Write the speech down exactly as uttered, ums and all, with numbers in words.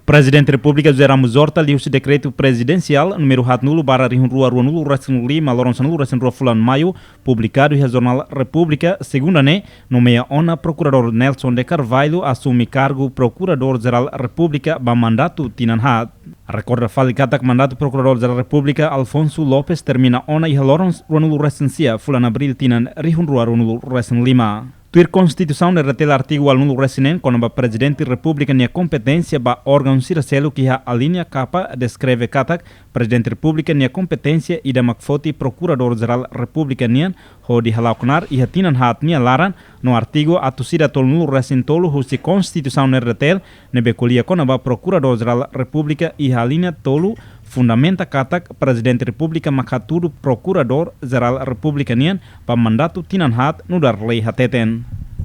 Prezidente Repúblika José Ramos Horta liuhusi dekretu prezidensiál númeru haatnulu barra rihun rua ruanulu resin lima, loron sanulu resin rua fulan Maiu, publikadu iha Jornál Repúblika, segunda ne'e, nomeia ona Prokuradór Nelson de Carvalho asume kargu Prokuradór Jerál Repúblika ba mandatu tinan haat. Rekorda fali katak mandatu Prokuradór Jerál Repúblika Alfonso Lopes termina ona iha loron ruanulu resin sia fulan Abríl tinan rihun rua ruanulu resin lima. Tuir Konstituisaun R D T L artigu ualunulu resin neen kona-ba Prezidente Repúblika nia kompeténsia ba órgaun sira seluk iha alínea K deskreve katak Prezidente Repúblika nia kompeténsia ida mak foti Prokuradór Jerál Repúblika nian hodi hala'o knaar iha tinan haat nia laran, no artigu atus ida tolunulu resin tolu husi Konstituisaun R D T L ne'ebé ko'alia kona-ba Prokuradór Jerál Repúblika iha alínea tolu fundamenta katak Prezidente Repúblika mak hatudu Prokuradór Jerál Repúblika nian ba mandatu tinan haat nu'udar lei hateten.